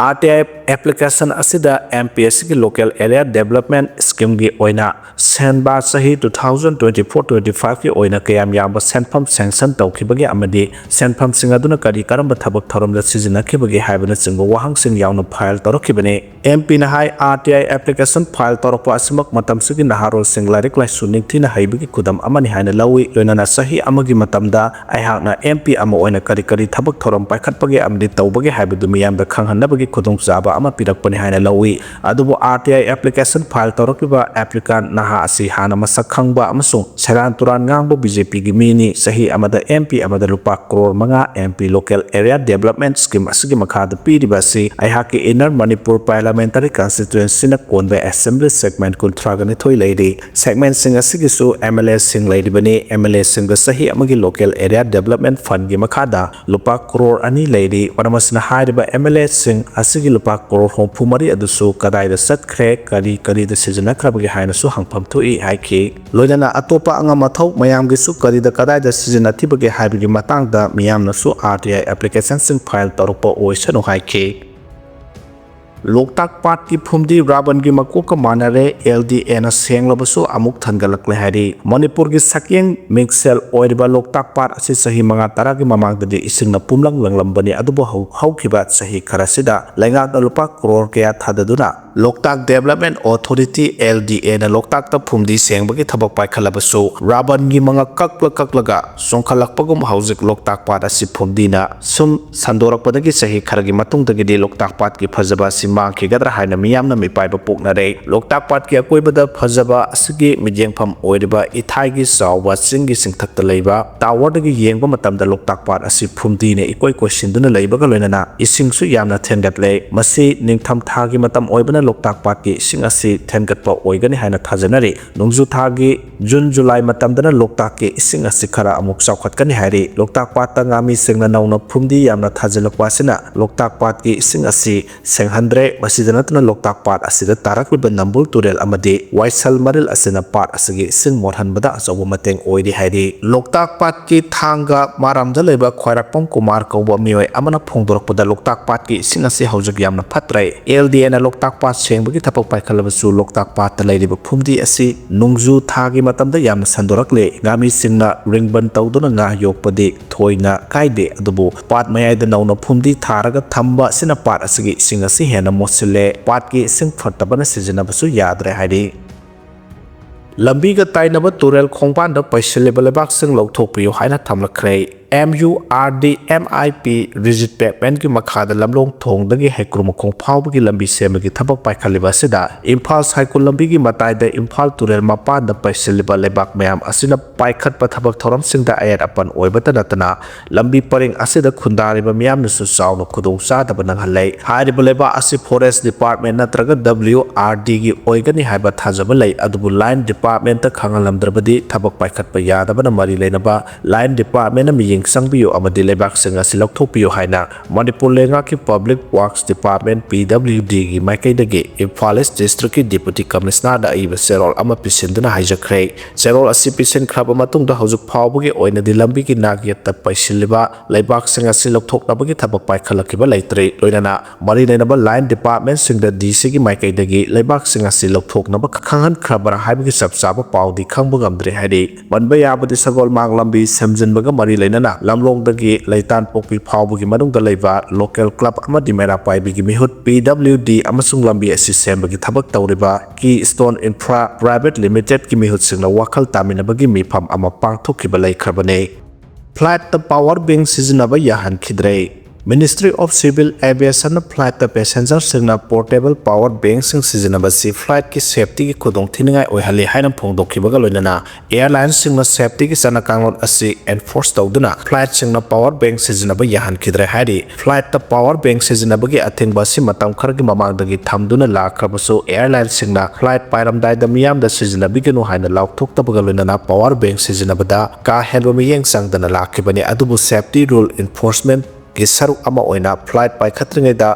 ꯑꯥꯔ ꯇꯤ ꯑꯥꯏ ꯑꯦꯄ꯭ꯂꯤꯀꯦꯁꯟ ꯑꯁꯤꯗ ꯑꯦꯝ ꯄꯤ ꯑꯦꯁ ꯁꯤꯒꯤ ꯂꯣꯀꯦꯜ ꯑꯦꯔꯤꯌꯥ ꯗꯦꯕꯂꯞꯃꯦꯟ ꯁ꯭ꯀꯤꯝꯒꯤ ꯑꯣꯏꯅ ꯁꯦꯟꯕꯥ ꯆꯍꯤ two thousand twenty four twenty fiveꯀꯤ ꯑꯣꯏꯅ ꯀꯌꯥꯝ ꯌꯥꯝꯕ ꯁꯦꯟꯐꯝ ꯁꯦꯡꯁꯟ ꯇꯧꯈꯤꯕꯒꯦ ꯑꯃꯗꯤ ꯁꯦꯟꯐꯝꯁꯤꯡ ꯑꯗꯨꯅ ꯀꯔꯤ ꯀꯔꯝꯕ ꯊꯕꯛ ꯊꯧꯔꯝꯗ ꯁꯤꯖꯤꯟꯅꯈꯤꯕꯒꯦ ꯍꯥꯏꯕꯅꯆꯤꯡꯕ ꯋꯥꯍꯪꯁꯤꯡ ꯌꯥꯎꯅ ꯐꯥꯏꯜ ꯇꯧꯔꯛꯈꯤꯕꯅꯤ꯫ ꯑꯦꯝ ꯄꯤꯅ ꯍꯥꯏ, R T I application file ꯇꯧꯔꯛꯄ ꯑꯁꯤꯃꯛ ꯃꯇꯝꯁꯤꯒꯤ ꯅꯍꯥꯔꯣꯜꯁꯤꯡ ꯂꯥꯏꯔꯤꯛ ꯂꯥꯏꯁꯨ ꯅꯤꯡꯊꯤꯅ ꯍꯩꯕꯒꯤ ꯈꯨꯗꯝ ꯑꯃꯅꯤ ꯍꯥꯏꯅ ꯂꯧꯏ꯫ ꯂꯣꯏꯅꯅ ꯆꯍꯤ ꯑꯃꯒꯤ ꯃꯇꯝꯗ ꯑꯩꯍꯥꯛꯅ ꯑꯦꯝ ꯄꯤ ꯑꯃ ꯑꯣꯏꯅ ꯀꯔꯤ ꯀꯔꯤ ꯊꯕꯛ ꯊꯧꯔꯝ ꯄꯥꯏꯈꯠꯄꯒꯦ ꯑꯃꯗꯤ ꯇꯧꯕꯒꯦ ꯍꯥꯏꯕꯗꯨ ꯃꯤꯌꯥꯝꯗ ꯈꯪꯍꯟꯅꯕꯒꯤ ꯈꯨꯗꯣꯡꯆꯥꯕ ꯑꯃ ꯄꯤꯔꯛꯄꯅꯤ ꯍꯥꯏꯅ ꯂꯧꯏ꯫ ꯑꯗꯨꯕꯨ R T I application file ꯇꯧꯔꯛꯂꯤꯕ applicant ꯅꯍꯥ ꯑꯁꯤ ꯍꯥꯟꯅ ꯃꯁꯛ ꯈꯪꯕ ꯑꯃꯁꯨꯡ ꯁꯦꯔꯥꯟ ꯇꯨꯔꯥꯟ ꯉꯥꯡꯕ ꯕꯤ ꯖꯦ ꯄꯤꯒꯤ ꯃꯤꯅꯤ꯫ ꯆꯍꯤ ꯑꯃꯗ ꯑꯦꯝ ꯄꯤ ꯑꯃꯗ ꯂꯨꯄꯥ ꯀ꯭ꯔꯣꯔ ꯃꯉꯥ M Local Area Development Scheme ꯑꯁꯤꯒꯤ ꯃꯈꯥꯗ ꯄꯤꯔꯤꯕ ꯑꯁꯤ ꯑꯩꯍꯥꯛꯀꯤ Inner Manipur Parliamentary Constituencyꯅ ꯀꯣꯟꯕ Assembly Segment ꯀꯨꯟꯊ꯭ꯔꯥꯒ ꯅꯤꯊꯣꯏ ꯂꯩꯔꯤ꯫ Segmentꯁꯤꯡ ꯑꯁꯤꯒꯤꯁꯨ MLAꯁꯤꯡ ꯂꯩꯔꯤꯕꯅꯤ꯫ MLAꯁꯤꯡꯗ ꯆꯍꯤ ꯑꯃꯒꯤ Local Area Development Fundꯒꯤ ꯃꯈꯥꯗ ꯂꯨꯄꯥ ꯀ꯭ꯔꯣꯔ ꯑꯅꯤ ꯂꯩꯔꯤ꯫ ꯃꯔꯝ ꯑꯁꯤꯅ ꯍꯥꯏꯔꯤꯕ MLAꯁꯤꯡ ꯑꯁꯤꯒꯤ ꯂꯨꯄꯥ ꯀ꯭ꯔꯣꯔ ꯍꯨꯝꯐꯨ ꯃꯔꯤ ꯑꯗꯨꯁꯨ ꯀꯗꯥꯏꯗ ꯆꯠꯈ꯭ꯔꯦ, ꯀꯔꯤ ꯀꯔꯤꯗ ꯁꯤꯖꯤꯟꯅꯈ꯭ꯔꯕꯒꯦ ꯍꯥꯏꯅꯁꯨ ꯍꯪꯐꯝ ꯊꯣꯛꯏ ꯍꯥꯏꯈꯤ꯫ ꯂꯣꯏꯅꯅ ꯑꯇꯣꯞꯄ ꯑꯉꯝ ꯑꯊꯧ ꯃꯌꯥꯝꯒꯤꯁꯨ ꯀꯔꯤꯗ ꯀꯗꯥꯏꯗ ꯁꯤꯖꯤꯟꯅꯈꯤꯕꯒꯦ ꯍꯥꯏꯕꯒꯤ ꯃꯇꯥꯡꯗ ꯃꯤꯌꯥꯝꯅꯁꯨ RTI applicationꯁꯤꯡ file ꯇꯧꯔꯛꯄ ꯑꯣꯏꯁꯅꯨ ꯍꯥꯏꯈꯤ꯫ ꯂꯣꯛꯇꯥꯛ ꯄꯥꯠꯀꯤ ꯐꯨꯝꯗꯤ ꯔꯥꯕꯟꯒꯤ ꯃꯀꯣꯛꯀ ꯃꯥꯟꯅꯔꯦ, LDAꯅ ꯁꯦꯡꯂꯕꯁꯨ ꯑꯃꯨꯛ ꯊꯟꯒꯠꯂꯛꯂꯦ ꯍꯥꯏꯔꯤ꯫ ꯃꯅꯤꯄꯨꯔꯒꯤ ꯁꯛꯌꯦꯡ ꯃꯤꯡꯁꯦꯜ ꯑꯣꯏꯔꯤꯕ ꯂꯣꯛꯇꯥꯛ ꯄꯥꯠ ꯑꯁꯤ ꯆꯍꯤ ꯃꯉꯥ ꯇꯔꯥꯒꯤ ꯃꯃꯥꯡꯗꯗꯤ ꯏꯁꯤꯡꯅ ꯄꯨꯝꯂꯪ ꯂꯪꯂꯝꯕꯅꯤ, ꯑꯗꯨꯕꯨ ꯍꯧ-, ꯍꯧꯈꯤꯕ ꯆꯍꯤ ꯈꯔꯁꯤꯗ ꯂꯩꯉꯥꯛꯅ ꯂꯨꯄꯥ ꯀ꯭ꯔꯣꯔ ꯀꯌꯥ ꯊꯥꯗꯗꯨꯅ Local Development Authority, LDAꯅ ꯂꯣꯛꯇꯥꯛꯇ ꯐꯨꯝꯗꯤ ꯁꯦꯡꯕꯒꯤ ꯊꯕꯛ ꯄꯥꯏꯈꯠꯂꯕꯁꯨ ꯔꯥꯕꯟꯒꯤ ꯃꯉꯛ ꯀꯛꯂ ꯀꯛꯂꯒ ꯆꯣꯡꯈꯠꯂꯛꯄꯒꯨꯝ ꯍꯧꯖꯤꯛ ꯂꯣꯛꯇꯥꯛ ꯄꯥꯠ ꯑꯁꯤ ꯐꯨꯝꯗꯤꯅ ꯁꯨꯝ ꯁꯟꯗꯣꯔꯛꯄꯗꯒꯤ ꯆꯍꯤ ꯈꯔꯒꯤ ꯃꯇꯨꯡꯗꯒꯤꯗꯤ ꯂꯣꯛꯇꯥꯛ ꯄꯥꯠꯀꯤ ꯐꯖꯕ ꯑꯁꯤ ꯃꯥꯡꯈꯤꯒꯗ꯭ꯔꯥ ꯍꯥꯏꯅ ꯃꯤꯌꯥꯝꯅ ꯃꯤꯄꯥꯏꯕ ꯄꯣꯛꯅꯔꯦ꯫ ꯂꯣꯛꯇꯥꯛ ꯄꯥꯠꯀꯤ ꯑꯀꯣꯏꯕꯗ ꯐꯖꯕ ꯑꯁꯤꯒꯤ ꯃꯤꯠꯌꯦꯡꯐꯝ ꯑꯣꯏꯔꯤꯕ ꯏꯊꯥꯏꯒꯤ ꯆꯥꯎꯕ ꯆꯤꯡꯒꯤ ꯆꯤꯡꯊꯛꯇ ꯂꯩꯕ towerꯗꯒꯤ ꯌꯦꯡꯕ ꯃꯇꯝꯗ ꯂꯣꯛꯇꯥꯛ ꯄꯥꯠ ꯑꯁꯤ ꯐꯨꯝꯗꯤꯅ ꯏꯀꯣꯏ ꯀꯣꯏꯁꯤꯟꯗꯨꯅ ꯂꯩꯕꯒ ꯂꯣꯏꯅꯅ ꯏꯁꯤꯡꯁꯨ ꯌꯥꯝꯅ ꯊꯦꯟꯒꯠꯂꯦ꯫ ꯃꯁꯤ ꯅꯤꯡꯊꯝꯊꯥꯒꯤ ꯃꯇꯝ ꯑꯣꯏꯕꯅ ꯂꯣꯛꯇꯥꯛ ꯄꯥꯠꯀꯤ ꯏꯁꯤꯡ ꯑꯁꯤ ꯊꯦꯟꯒꯠꯄ ꯑꯣꯏꯒꯅꯤ ꯍꯥꯏꯅ ꯊꯥꯖꯅꯔꯤ꯫ ꯅꯣꯡꯖꯨ ꯊꯥꯒꯤ ꯖꯨꯟ ꯖꯨꯂꯥꯏ ꯃꯇꯝꯗꯅ ꯂꯣꯛꯇꯥꯛꯀꯤ ꯏꯁꯤꯡ ꯑꯁꯤ ꯈꯔ ꯑꯃꯨꯛ ꯆꯥꯎꯈꯠꯀꯅꯤ ꯍꯥꯏꯔꯤ꯫ ꯂꯣꯛꯇꯥꯛ ꯄꯥꯠꯇ ꯉꯥꯃꯤꯁꯤꯡꯅ ꯅꯧꯅ ꯐꯨꯝꯗꯤ ꯌꯥꯝꯅ ꯊꯥꯖꯤꯜꯂꯛꯄ ꯑꯁꯤꯅ ꯂꯣꯛꯇꯥꯛ ꯄꯥꯠꯀꯤ ꯏꯁꯤꯡ ꯑꯁꯤ ꯁꯦꯡꯍꯟꯗ꯭ꯔꯦ꯫ ꯃꯁꯤꯗ ꯅꯠꯇꯅ ꯂꯣꯛꯇꯥꯛ ꯄꯥꯠ ꯑꯁꯤꯗ ꯇꯥꯔꯛꯂꯤꯕ ꯅꯝꯕꯨꯜ ꯇꯨꯔꯦꯜ ꯑꯃꯗꯤ ꯋꯥꯏꯁꯜ ꯃꯔꯤꯜ ꯑꯁꯤꯅ ꯄꯥꯠ ꯑꯁꯤꯒꯤ ꯏꯁꯤꯡ ꯃꯣꯠꯍꯟꯕꯗ ꯑꯆꯧꯕ ꯃꯇꯦꯡ ꯑꯣꯏꯔꯤ ꯍꯥꯏꯔꯤ꯫ ꯂꯣꯛꯇꯥꯛ ꯄꯥꯠꯀꯤ ꯊꯥꯡꯒ ꯃꯥꯔꯝꯗ ꯂꯩꯕ ꯈ꯭ꯋꯥꯏꯔꯥꯛꯄꯝ ꯀꯨꯃꯥꯔ ꯀꯧꯕ ꯃꯤꯑꯣꯏ ꯑꯃꯅ ꯐꯣꯡꯗꯣꯔꯛꯄꯗ ꯂꯣꯛꯇꯥꯛ ꯄꯥꯠꯀꯤ ꯏꯁꯤꯡ ꯑꯁꯤ ꯍꯧꯖꯤꯛ ꯌꯥꯝꯅ ꯐꯠꯇ꯭ꯔꯦ꯫ LDAꯅ ꯂꯣꯛꯇꯥꯛ ꯄꯥꯠ ꯁꯦꯡꯕꯒꯤ ꯊꯕꯛ ꯄꯥꯏꯈꯠꯂꯕꯁꯨ ꯂꯣꯛꯇꯥꯛ ꯄꯥꯠꯇ ꯂꯩꯔꯤꯕ ꯐꯨꯝꯗꯤ ꯑꯁꯤ ꯅꯣꯡꯖꯨ ꯊꯥꯒꯤ ꯃꯇꯝꯗ ꯌꯥꯝꯅ ꯁꯟꯗꯣꯔꯛꯂꯦ꯫ ꯉꯥꯃꯤꯁꯤꯡꯅ ꯔꯤꯡꯕꯟ ꯇꯧꯗꯨꯅ ꯉꯥ ꯌꯣꯛꯄꯗꯤ ꯊꯣꯏꯅ ꯀꯥꯏꯗꯦ, ꯑꯗꯨꯕꯨ ꯄꯥꯠ ꯃꯌꯥꯏꯗ ꯅꯧꯅ ꯐꯨꯝꯗꯤ ꯊꯥꯔꯒ ꯊꯝꯕ ꯑꯁꯤꯅ ꯄꯥꯠ ꯑꯁꯤꯒꯤ ꯏꯁꯤꯡ ꯑꯁꯤ ꯍꯦꯟꯅ ꯃꯣꯠꯁꯤꯜꯂꯦ꯫ ꯄꯥꯠꯀꯤ ꯏꯁꯤꯡ ꯐꯠꯇꯕꯅ ꯁꯤꯖꯤꯟꯅꯕꯁꯨ ꯌꯥꯗ꯭ꯔꯦ ꯍꯥꯏꯔꯤ꯫ ꯂꯝꯕꯤꯒ ꯇꯥꯏꯅꯕ ꯇꯨꯔꯦꯜ ꯈꯣꯡꯕꯥꯟꯗ ꯄꯩꯁꯤꯜꯂꯤꯕ ꯂꯩꯕꯥꯛꯁꯤꯡ ꯂꯧꯊꯣꯛꯄꯤꯌꯨ ꯍꯥꯏꯅ ꯊꯝꯂꯛꯈ꯭ꯔꯦ꯫ MURDMIP rigid pavementꯀꯤ ꯃꯈꯥꯗ ꯂꯝꯂꯣꯡ ꯊꯣꯡꯗꯒꯤ ꯍꯩꯀ꯭ꯔꯨ ꯃꯈꯣꯡ ꯐꯥꯎꯕꯒꯤ ꯂꯝꯕꯤ ꯁꯦꯝꯕꯒꯤ ꯊꯕꯛ ꯄꯥꯏꯈꯠꯂꯤꯕ ꯑꯁꯤꯗ ꯏꯝꯐꯥꯜ ꯁꯥꯏꯀꯨꯜ ꯂꯝꯕꯤꯒꯤ ꯃꯇꯥꯏꯗ ꯏꯝꯐꯥꯜ ꯇꯨꯔꯦꯜ ꯃꯄꯥꯟꯗ ꯄꯩꯁꯤꯜꯂꯤꯕ ꯂꯩꯕꯥꯛ ꯃꯌꯥꯝ ꯑꯁꯤꯅ ꯄꯥꯏꯈꯠꯄ ꯊꯕꯛ ꯊꯧꯔꯝꯁꯤꯡꯗ ꯑꯌꯦꯠ ꯑꯄꯟ ꯑꯣꯏꯕꯇ ꯅꯠꯇꯅ ꯂꯝꯕꯤ ꯄꯔꯤꯡ ꯑꯁꯤꯗ ꯈꯨꯟꯗꯥꯔꯤꯕ ꯃꯤꯌꯥꯝꯅꯁꯨ ꯆꯥꯎꯅ ꯈꯨꯗꯣꯡꯆꯥꯗꯕ ꯅꯪꯍꯜꯂꯦ꯫ ꯍꯥꯏꯔꯤꯕ ꯂꯩꯕꯥꯛ ꯑꯁꯤ Forest Department ꯅꯠꯇ꯭ꯔꯒ WRDꯒꯤ ꯑꯣꯏꯒꯅꯤ ꯍꯥꯏꯕ ꯊꯥꯖꯕ ꯂꯩ, ꯑꯗꯨꯕꯨ Line Departmentꯇ ꯈꯪꯍꯜꯂꯝꯗ꯭ꯔꯕꯗꯤ ꯊꯕꯛ ꯄꯥꯏꯈꯠꯄ ꯌꯥꯗꯕꯅ ꯃꯔꯤ ꯂꯩꯅꯕ Line Departmentꯅ ꯃꯤꯠꯌꯦꯡ ꯆꯪꯕꯤꯌꯨ ꯑꯃꯗꯤ ꯂꯩꯕꯥꯛꯁꯤꯡ ꯑꯁꯤ ꯂꯧꯊꯣꯛꯄꯤꯌꯨ ꯍꯥꯏꯅ ꯃꯅꯤꯄꯨꯔ ꯂꯩꯉꯥꯛꯀꯤ Public Works Department, PWDꯒꯤ ꯃꯥꯏꯀꯩꯗꯒꯤ ꯏꯝꯐꯥꯜ East Districtꯀꯤ Deputy Commissionerꯗ ꯑꯏꯕ ꯆꯦꯔꯣꯜ ꯑꯃ ꯄꯤꯁꯤꯟꯗꯨꯅ ꯍꯥꯏꯖꯈ꯭ꯔꯦ꯫ ꯆꯦꯔꯣꯜ ꯑꯁꯤ ꯄꯤꯁꯤꯟꯈ꯭ꯔꯕ ꯃꯇꯨꯡꯗ ꯍꯧꯖꯤꯛ ꯐꯥꯎꯕꯒꯤ ꯑꯣꯏꯅꯗꯤ ꯂꯝꯕꯤꯒꯤ ꯅꯥꯛꯌꯦꯠꯇ ꯄꯩꯁꯤꯜꯂꯤꯕ ꯂꯩꯕꯥꯛꯁꯤꯡ ꯑꯁꯤ ꯂꯧꯊꯣꯛꯅꯕꯒꯤ ꯊꯕꯛ ꯄꯥꯏꯈꯠꯂꯛꯈꯤꯕ ꯂꯩꯇ꯭ꯔꯤ꯫ ꯂꯣꯏꯅꯅ ꯃꯔꯤ ꯂꯩꯅꯕ Line Departmentꯁꯤꯡꯗ DCꯒꯤ ꯃꯥꯏꯀꯩꯗꯒꯤ ꯂꯩꯕꯥꯛꯁꯤꯡ ꯑꯁꯤ ꯂꯧꯊꯣꯛꯅꯕ ꯈꯪꯍꯟꯈ꯭ꯔꯕ꯭ꯔꯥ ꯍꯥꯏꯕꯒꯤ ꯆꯞ ꯆꯥꯕ ꯄꯥꯎꯗꯤ ꯈꯪꯕ ꯉꯝꯗ꯭ꯔꯤ ꯍꯥꯏꯔꯤ꯫ ꯄꯟꯕ ꯌꯥꯕꯗꯤ ꯁꯒꯣꯜꯃꯥꯡ ꯂꯝꯕꯤ ꯁꯦꯝꯖꯤꯟꯕꯒ ꯃꯔꯤ ꯂꯩꯅꯅ ꯂꯝꯂꯣꯡꯗꯒꯤ ꯂꯩꯇꯥꯟꯄꯣꯛꯄꯤ ꯐꯥꯎꯕꯒꯤ ꯃꯅꯨꯡꯗ ꯂꯩꯕ local club ꯑꯃꯗꯤ ꯃꯩꯔꯥ ꯄꯥꯏꯕꯤꯒꯤ ꯃꯤꯍꯨꯠ PWD ꯑꯃꯁꯨꯡ ꯂꯝꯕꯤ ꯑꯁꯤ ꯁꯦꯝꯕꯒꯤ ꯊꯕꯛ ꯇꯧꯔꯤꯕ Keystone Infra Private Limitedꯀꯤ ꯃꯤꯍꯨꯠꯁꯤꯡꯅ ꯋꯥꯈꯜ ꯇꯥꯃꯤꯟꯅꯕꯒꯤ ꯃꯤꯐꯝ ꯑꯃ ꯄꯥꯡꯊꯣꯛꯈꯤꯕ ꯂꯩꯈ꯭ꯔꯕꯅꯤ꯫ Flightꯇ power bank ꯁꯤꯖꯤꯟꯅꯕ ꯌꯥꯍꯟꯈꯤꯗ꯭ꯔꯦ꯫ Ministry of Civil Aviationꯅ flightꯇ passengerꯁꯤꯡꯅ portable power bankꯁꯤꯡ ꯁꯤꯖꯤꯟꯅꯕꯁꯤ flightꯀꯤ safetyꯒꯤ ꯈꯨꯗꯣꯡꯊꯤꯅꯤꯡꯉꯥꯏ ꯑꯣꯏꯍꯜꯂꯤ ꯍꯥꯏꯅ ꯐꯣꯡꯗꯣꯛꯈꯤꯕꯒ ꯂꯣꯏꯅꯅ airlineꯁꯤꯡꯅ safetyꯒꯤ ꯆꯠꯅ ꯀꯥꯡꯂꯣꯟ ꯑꯁꯤ enforce ꯇꯧꯗꯨꯅ flightꯁꯤꯡꯅ power bank ꯁꯤꯖꯤꯟꯅꯕ ꯌꯥꯍꯟꯈꯤꯗ꯭ꯔꯦ ꯍꯥꯏꯔꯤ꯫ Flightꯇ power bank ꯁꯤꯖꯤꯟꯅꯕꯒꯤ ꯑꯊꯤꯡꯕ ꯑꯁꯤ ꯃꯇꯝ ꯈꯔꯒꯤ ꯃꯃꯥꯡꯗꯒꯤ ꯊꯝꯗꯨꯅ ꯂꯥꯛꯈ꯭ꯔꯕꯁꯨ airlineꯁꯤꯡꯅ flight ꯄꯥꯏꯔꯝꯗꯥꯏꯗ ꯃꯤꯌꯥꯝꯗ ꯁꯤꯖꯤꯟꯅꯕꯤꯒꯅꯨ ꯍꯥꯏꯅ ꯂꯥꯎꯊꯣꯛꯇꯕꯒ ꯂꯣꯏꯅꯅ power bank ꯁꯤꯖꯤꯟꯅꯕꯗ ꯀꯥ ꯍꯦꯟꯕ ꯃꯤꯠꯌꯦꯡ ꯆꯪꯗꯅ ꯂꯥꯛꯈꯤꯕꯅꯤ꯫ ꯑꯗꯨꯕꯨ safety rule enforcementꯀꯤ ꯁꯔꯨꯛ ꯑꯃ ꯑꯣꯏꯅ flight ꯄꯥꯏꯈꯠꯇ꯭ꯔꯤꯉꯩꯗ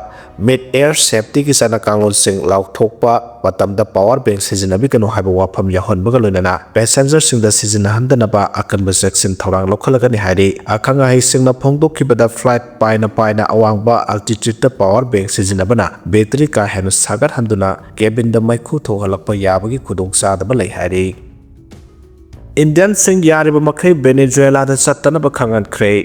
mid air safetyꯒꯤ ꯆꯠꯅ ꯀꯥꯡꯂꯣꯟꯁꯤꯡ ꯂꯥꯎꯊꯣꯛꯄ ꯃꯇꯝꯗ power bank ꯁꯤꯖꯤꯟꯅꯕꯤꯒꯅꯨ ꯍꯥꯏꯕ ꯋꯥꯐꯝ ꯌꯥꯎꯍꯟꯕꯒ ꯂꯣꯏꯅꯅ passengerꯁꯤꯡꯗ ꯁꯤꯖꯤꯟꯅꯍꯟꯗꯅꯕ ꯑꯀꯟꯕ ꯆꯦꯛꯁꯤꯟ ꯊꯧꯔꯥꯡ ꯂꯧꯈꯠꯂꯒꯅꯤ ꯍꯥꯏꯔꯤ꯫ ꯑꯈꯪ ꯑꯍꯩꯁꯤꯡꯅ ꯐꯣꯡꯗꯣꯛꯈꯤꯕꯗ flight ꯄꯥꯏꯅ ꯄꯥꯏꯅ ꯑꯋꯥꯡꯕ altitudeꯇ power bank ꯁꯤꯖꯤꯟꯅꯕꯅ battery ꯀꯥ ꯍꯦꯟꯅ ꯁꯥꯒꯠꯍꯟꯗꯨꯅ cabinꯗ ꯃꯩꯈꯨ ꯊꯣꯛꯍꯜꯂꯛꯄ ꯌꯥꯕꯒꯤ ꯈꯨꯗꯣꯡꯆꯥꯗꯕ ꯂꯩ ꯍꯥꯏꯔꯤ꯫ Indianꯁꯤꯡ ꯌꯥꯔꯤꯕ ꯃꯈꯩ Venezuelaꯗ ꯆꯠꯇꯅꯕ ꯈꯪꯍꯟꯈ꯭ꯔꯦ꯫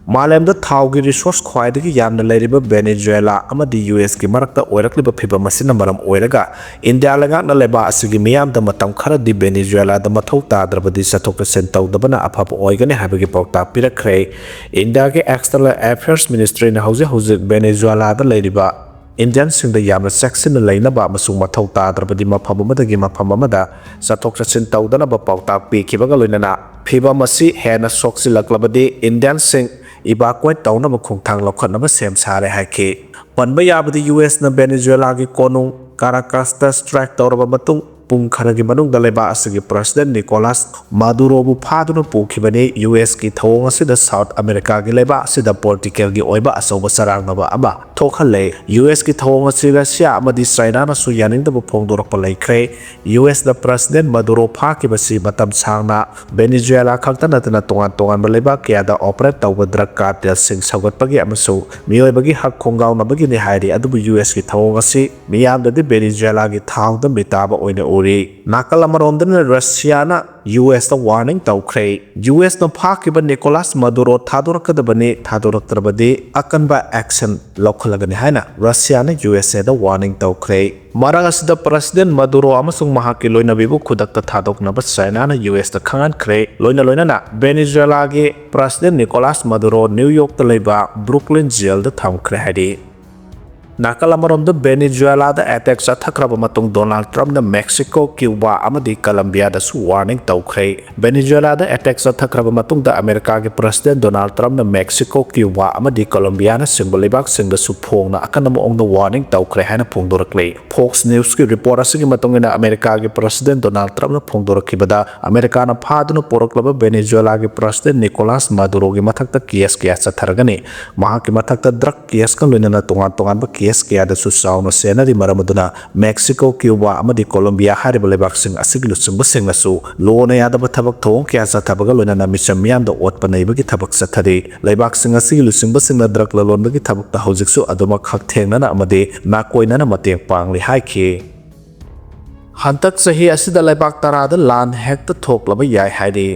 ꯃꯥꯂꯦꯝꯗ ꯊꯥꯎꯒꯤ resource ꯈ꯭ꯋꯥꯏꯗꯒꯤ ꯌꯥꯝꯅ ꯂꯩꯔꯤꯕ ꯚꯦꯅꯦꯖꯨꯋꯦꯂꯥ ꯑꯃꯗꯤ ꯌꯨ ꯑꯦꯁꯀꯤ ꯃꯔꯛꯇ ꯑꯣꯏꯔꯛꯂꯤꯕ ꯐꯤꯚꯝ ꯑꯁꯤꯅ ꯃꯔꯝ ꯑꯣꯏꯔꯒ, ꯏꯟꯗꯤꯌꯥ ꯂꯩꯉꯥꯛꯅ ꯂꯩꯕꯥꯛ ꯑꯁꯤꯒꯤ ꯃꯤꯌꯥꯝꯗ ꯃꯇꯝ ꯈꯔꯗꯤ ꯚꯦꯅꯦꯖꯨꯋꯦꯂꯥꯗ ꯃꯊꯧ ꯇꯥꯗ꯭ꯔꯕꯗꯤ ꯆꯠꯊꯣꯛ ꯆꯠꯁꯤꯟ ꯇꯧꯗꯕꯅ ꯑꯐꯕ ꯑꯣꯏꯒꯅꯤ ꯍꯥꯏꯕꯒꯤ ꯄꯥꯎꯇꯥꯛ ꯄꯤꯔꯛꯈ꯭ꯔꯦ꯫ ꯏꯟꯗꯤꯌꯥꯒꯤ External Affairs Ministryꯅ ꯍꯧꯖꯤꯛ ꯍꯧꯖꯤꯛ ꯚꯦꯅꯦꯖꯨꯋꯦꯂꯥꯗ ꯂꯩꯔꯤꯕ ꯏꯟꯗꯤꯌꯟꯁꯤꯡꯗ ꯌꯥꯝꯅ ꯆꯦꯛꯁꯤꯟꯅ ꯂꯩꯅꯕ ꯑꯃꯁꯨꯡ ꯃꯊꯧ ꯇꯥꯗ꯭ꯔꯕꯗꯤ ꯃꯐꯝ ꯑꯃꯗꯒꯤ ꯃꯐꯝ ꯑꯃꯗ ꯆꯠꯊꯣꯛ ꯆꯠꯁꯤꯟ ꯇꯧꯗꯅꯕ ꯄꯥꯎꯇꯥꯛ ꯄꯤꯈꯤꯕꯒ ꯂꯣꯏꯅꯅ, ꯐꯤꯚꯝ ꯑꯁꯤ ꯍꯦꯟꯅ ꯁꯣꯛꯆꯤꯜꯂꯛꯂꯕꯗꯤ ꯏꯟꯗꯤꯌꯟꯁꯤꯡ evacuate ꯇꯧꯅꯕ ꯈꯣꯡꯊꯥꯡ ꯂꯧꯈꯠꯅꯕ ꯁꯦꯝ ꯁꯥꯔꯦ ꯍꯥꯏꯈꯤ꯫ ꯄꯟꯕ ꯌꯥꯕꯗꯤ, ꯌꯨ ꯑꯦꯁꯅ ꯚꯦꯅꯦꯖꯨꯋꯦꯂꯥꯒꯤ ꯀꯣꯅꯨꯡ ꯀꯥꯔꯥꯀꯥꯁꯇ strike ꯇꯧꯔꯕ ꯃꯇꯨꯡ ꯄꯨꯡ ꯈꯔꯒꯤ ꯃꯅꯨꯡꯗ ꯂꯩꯕꯥꯛ ꯑꯁꯤꯒꯤ President ꯅꯤꯀꯣꯂꯥꯁ ꯃꯥꯗꯨꯔꯣꯕꯨ ꯐꯥꯗꯨꯅ ꯄꯨꯈꯤꯕꯅꯤ꯫ ꯌꯨ ꯑꯦꯁꯀꯤ ꯊꯧꯑꯣꯡ ꯑꯁꯤꯗ South Americaꯒꯤ ꯂꯩꯕꯥꯛ ꯑꯁꯤꯗ politicalꯒꯤ ꯑꯣꯏꯕ ꯑꯆꯧꯕ ꯆꯔꯥꯡꯅꯕ ꯑꯃ ꯊꯣꯛꯍꯜꯂꯦ꯫ ꯌꯨ ꯑꯦꯁꯀꯤ ꯊꯧꯑꯣꯡ ꯑꯁꯤ ꯔꯁꯤꯌꯥ ꯑꯃꯗꯤ ꯆꯥꯏꯅꯥꯅꯁꯨ ꯌꯥꯅꯤꯡꯗꯕ ꯐꯣꯡꯗꯣꯔꯛꯄ ꯂꯩꯈ꯭ꯔꯦ꯫ ꯌꯨ ꯑꯦꯁꯅ President ꯃꯥꯗꯨꯔꯣ ꯐꯥꯈꯤꯕꯁꯤ ꯃꯇꯝ ꯁꯥꯡꯅ ꯚꯦꯅꯦꯖꯨꯋꯦꯂꯥ ꯈꯛꯇ ꯅꯠꯇꯅ ꯇꯣꯉꯥꯟ ꯇꯣꯉꯥꯟꯕ ꯂꯩꯕꯥꯛ ꯀꯌꯥꯗ operate ꯇꯧꯕ drug cartelꯁꯤꯡ ꯁꯧꯒꯠꯄꯒꯤ ꯑꯃꯁꯨꯡ ꯃꯤꯑꯣꯏꯕꯒꯤ ꯍꯛ ꯈꯣꯡꯒꯥꯎꯅꯕꯒꯤꯅꯤ ꯍꯥꯏꯔꯤ꯫ ꯑꯗꯨꯕꯨ ꯌꯨ ꯑꯦꯁꯀꯤ ꯊꯧꯑꯣꯡ ꯑꯁꯤ ꯃꯤꯌꯥꯝꯗꯗꯤ ꯚꯦꯅꯦꯖꯨꯋꯦꯂꯥꯒꯤ ꯊꯥꯎꯗ ꯃꯤꯇꯥꯕ ꯑꯣꯏꯅ ꯎꯔꯤ꯫ ꯅꯥꯀꯜ ꯑꯃꯔꯣꯝꯗꯅ ꯔꯁꯤꯌꯥꯅ ꯌꯨ ꯑꯦꯁꯇ warning ꯇꯧꯈ꯭ꯔꯦ꯫ ꯌꯨ ꯑꯦꯁꯅ ꯐꯥꯈꯤꯕ ꯅꯤꯀꯣꯂꯥꯁ ꯃꯥꯗꯨꯔꯣ ꯊꯥꯗꯣꯔꯛꯀꯗꯕꯅꯤ, ꯊꯥꯗꯣꯔꯛꯇ꯭ꯔꯕꯗꯤ ꯑꯀꯟꯕ action ꯂꯧꯈꯠꯂꯒꯅꯤ ꯍꯥꯏꯅ ꯔꯁꯤꯌꯥꯅ ꯌꯨ ꯑꯦꯁ ꯑꯦꯗ warning ꯇꯧꯈ꯭ꯔꯦ꯫ ꯃꯔꯛ ꯑꯁꯤꯗ President ꯃꯥꯗꯨꯔꯣ ꯑꯃꯁꯨꯡ ꯃꯍꯥꯛꯀꯤ ꯂꯣꯏꯅꯕꯤꯕꯨ ꯈꯨꯗꯛꯇ ꯊꯥꯗꯣꯛꯅꯕ ꯆꯥꯏꯅꯥꯅ ꯌꯨ ꯑꯦꯁꯇ ꯈꯪꯍꯟꯈ꯭ꯔꯦ꯫ ꯂꯣꯏꯅ ꯂꯣꯏꯅꯅ ꯚꯦꯅꯦꯖꯨꯋꯦꯂꯥꯒꯤ President ꯅꯤꯀꯣꯂꯥꯁ ꯃꯥꯗꯨꯔꯣ ꯅ꯭ꯌꯨ ꯌꯣꯔꯛꯇ ꯂꯩꯕ Brooklyn jailꯗ ꯊꯝꯈ꯭ꯔꯦ ꯍꯥꯏꯔꯤ꯫ ꯅꯥꯀꯜ ꯑꯃꯔꯣꯝꯗ ꯚꯦꯅꯦꯖꯨꯋꯦꯂꯥꯗ attack ꯆꯠꯊꯈ꯭ꯔꯕ ꯃꯇꯨꯡ ꯗꯣꯅꯥꯜꯗ ꯇ꯭ꯔꯝꯞꯅ ꯃꯦꯛꯁꯤꯀꯣ, ꯀ꯭ꯌꯨꯕꯥ ꯑꯃꯗꯤ ꯀꯂꯝꯕꯤꯌꯥꯗꯁꯨ warning ꯇꯧꯈ꯭ꯔꯦ꯫ ꯚꯦꯅꯦꯖꯨꯋꯦꯂꯥꯗ attack ꯆꯠꯊꯈ꯭ꯔꯕ ꯃꯇꯨꯡꯗ ꯑꯃꯦꯔꯤꯀꯥꯒꯤ President ꯗꯣꯅꯥꯜꯗ ꯇ꯭ꯔꯝꯞꯅ ꯃꯦꯛꯁꯤꯀꯣ, ꯀ꯭ꯌꯨꯕꯥ ꯑꯃꯗꯤ ꯀꯂꯝꯕꯤꯌꯥꯅꯆꯤꯡꯕ ꯂꯩꯕꯥꯛꯁꯤꯡꯗꯁꯨ ꯐꯣꯡꯅ ꯑꯀꯟꯕ ꯃꯑꯣꯡꯗ warning ꯇꯧꯈ꯭ꯔꯦ ꯍꯥꯏꯅ ꯐꯣꯡꯗꯣꯔꯛꯂꯤ꯫ Fox Newsꯀꯤ report ꯑꯁꯤꯒꯤ ꯃꯇꯨꯡ ꯏꯟꯅ, ꯑꯃꯦꯔꯤꯀꯥꯒꯤ President ꯗꯣꯅꯥꯜꯗ ꯇ꯭ꯔꯝꯞꯅ ꯐꯣꯡꯗꯣꯔꯛꯈꯤꯕꯗ, ꯑꯃꯦꯔꯤꯀꯥꯅ ꯐꯥꯗꯨꯅ ꯄꯨꯔꯛꯂꯕ ꯚꯦꯅꯦꯖꯨꯋꯦꯂꯥꯒꯤ President ꯅꯤꯀꯣꯂꯥꯁ ꯃꯥꯗꯨꯔꯣꯒꯤ ꯃꯊꯛꯇ case ꯀꯌꯥ ꯆꯠꯊꯔꯒꯅꯤ꯫ ꯃꯍꯥꯛꯀꯤ ꯃꯊꯛꯇ drug caseꯀ ꯂꯣꯏꯅꯅ ꯇꯣꯉꯥꯟ ꯇꯣꯉꯥꯟꯕ case ꯀꯌꯥꯗꯁꯨ ꯆꯥꯎꯅ ꯆꯦꯟꯅꯔꯤ꯫ ꯃꯔꯝ ꯑꯗꯨꯅ ꯃꯦꯛꯁꯤꯀꯣ, ꯀ꯭ꯌꯨꯕꯥ ꯑꯃꯗꯤ ꯀꯣꯂꯣꯝꯕꯤꯌꯥ ꯍꯥꯏꯔꯤꯕ ꯂꯩꯕꯥꯛꯁꯤꯡ ꯑꯁꯤꯒꯤ ꯂꯨꯆꯤꯡꯕꯁꯤꯡꯅꯁꯨ ꯂꯣꯅ ꯌꯥꯗꯕ ꯊꯕꯛ ꯊꯧꯑꯣꯡ ꯀꯌꯥ ꯆꯠꯊꯕꯒ ꯂꯣꯏꯅꯅ ꯃꯤꯆꯝ ꯃꯤꯌꯥꯝꯗ ꯑꯣꯠꯄ ꯅꯩꯕꯒꯤ ꯊꯕꯛ ꯆꯠꯊꯔꯤ꯫ ꯂꯩꯕꯥꯛꯁꯤꯡ ꯑꯁꯤꯒꯤ ꯂꯨꯆꯤꯡꯕꯁꯤꯡꯅ drug ꯂꯂꯣꯟꯕꯒꯤ ꯊꯕꯛꯇ ꯍꯧꯖꯤꯛꯁꯨ ꯑꯗꯨꯃꯛ ꯍꯛꯊꯦꯡꯅꯅ ꯑꯃꯗꯤ ꯅꯥꯀꯣꯏꯅꯅ ꯃꯇꯦꯡ ꯄꯥꯡꯂꯤ ꯍꯥꯏꯈꯤ꯫ ꯍꯟꯗꯛ ꯆꯍꯤ ꯑꯁꯤꯗ ꯂꯩꯕꯥꯛ ꯇꯔꯥꯗ ꯂꯥꯟ ꯍꯦꯛꯇ ꯊꯣꯛꯂꯕ ꯌꯥꯏ ꯍꯥꯏꯔꯤ꯫